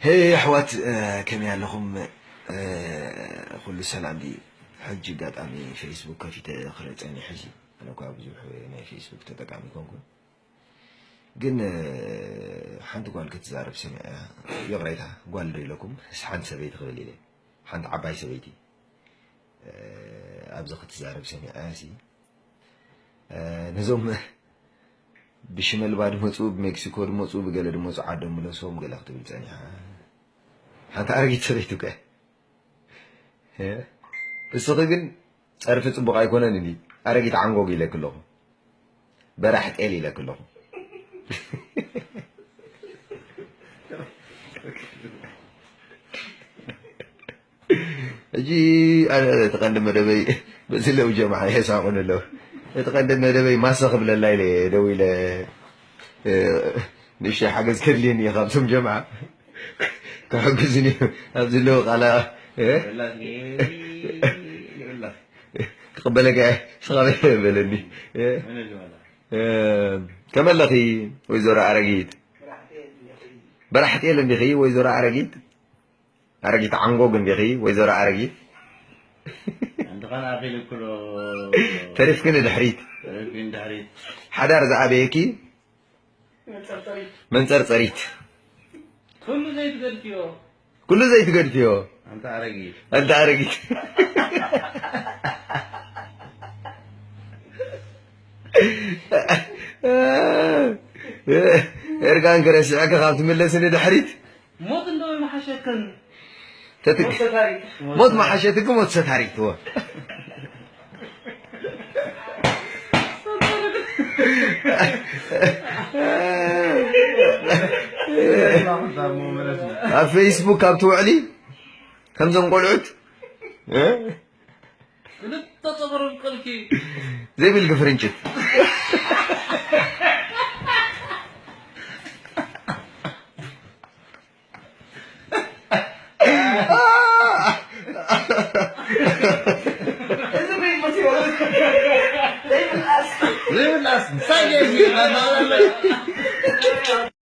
ሄይ ኣሕዋት፣ እ፣ ከመይ ኣለኹም? እ፣ ኩሉ ሰላም ድዩ? ሕጂ ኣጋጣሚ ፌስቡክ ከፊተ ክርኢ ጸኒሐ እሺ። ኣነ እኳ ብዙሕ ናይ ፌስቡክ ተጠቃሚ ኣይኮንኩን። ግን፣ እ፣ ሓንቲ ጓል ክትዛረብ ሰሚዐ እያ። ይቕሬታ፣ ጓል ዶ ኢለኩም? ሓንቲ ሰበይቲ ክብል ኢለ። ሓንቲ ዓባይ ሰበይቲ፣ እ፣ ኣብዚ ክትዛረብ ሰሚዐ እያ ሲ። እ፣ ነዞም ብሽመልባ ድመጹ፣ ብሜክሲኮ ድመጹ፣ ብገለ ድመጹ ዓዶም ምለሶም ገለ ክትብል ጸኒሓ። ሓንቲ ኣረጊት ሰበይቲ እኮ እያ። እ? እስኺ ግን ጸርፊ ጽቡቕ ኣይኮነን እንዲ። ኣረጊት ዓንጎግ ኢለኪ ኣለኹ። በራሕ ጤል ኢለኪ ኣለኹ። ሕጂ ኣነ እቲ ቀንዲ መደበይ በዚ ለው ጀምዓ የሳቑን ኣለዉ። እቲ ቀንዲ መደበይ ማሰ ክብለላ ኢለ እየ ደው ኢለ፣ እ፣ ንእሽተይ ሓገዝ ከድልየኒ እየ ካብዞም ጀምዓ ክሕግዙኒ እዮም። ኣብዚ ኣለዉ ቃላ፣ እ፣ ይብላ። ክቕበለካ እየ። ስኻ በለኒ። እ፣ መን ዝበላ? እ፣ ከመይ ኣለኺ ወይዘሮ ኣረጊት? በራሕ ጤል እንዲኺ ወይዘሮ ኣረጊት? ኣረጊት ዓንጎግ እንዲኺ ወይዘሮ ኣረጊት? እንተኾነ ኣኺሉ ኩሎ ተሪፍኪ ንድሕሪት። ተሪፍኪ ንድሕሪት። ሓዳር ዝኣበየኪ መንጸርጸሪት። መንጸርጸሪት። ኩሉ ዘይትገድፍዮ። ኩሉ ዘይትገድፍዮ። ኣንታ ኣረጊት። ኣንታ ኣረጊት። እርጋንኪ ረሲዕኪ ካብ ትምለሲ ንድሕሪት። ሞት እንዶ ይመሓሸክን። ተትግ-፣ ሞት ሰታሪት። ሞት መሓሸትኪ ሞት ሰታሪት፣ ወ። ኣብ ፌስቡክ ካብ ትውዕሊ ከምዞም ቆልዑት፣ እ? ክልተ ጸጉሪ ኣብቀልኪ። ዘይብልኪ ፍርንጭት። ዘይብላስ፣ ዘይብላስ፣ ሳይድ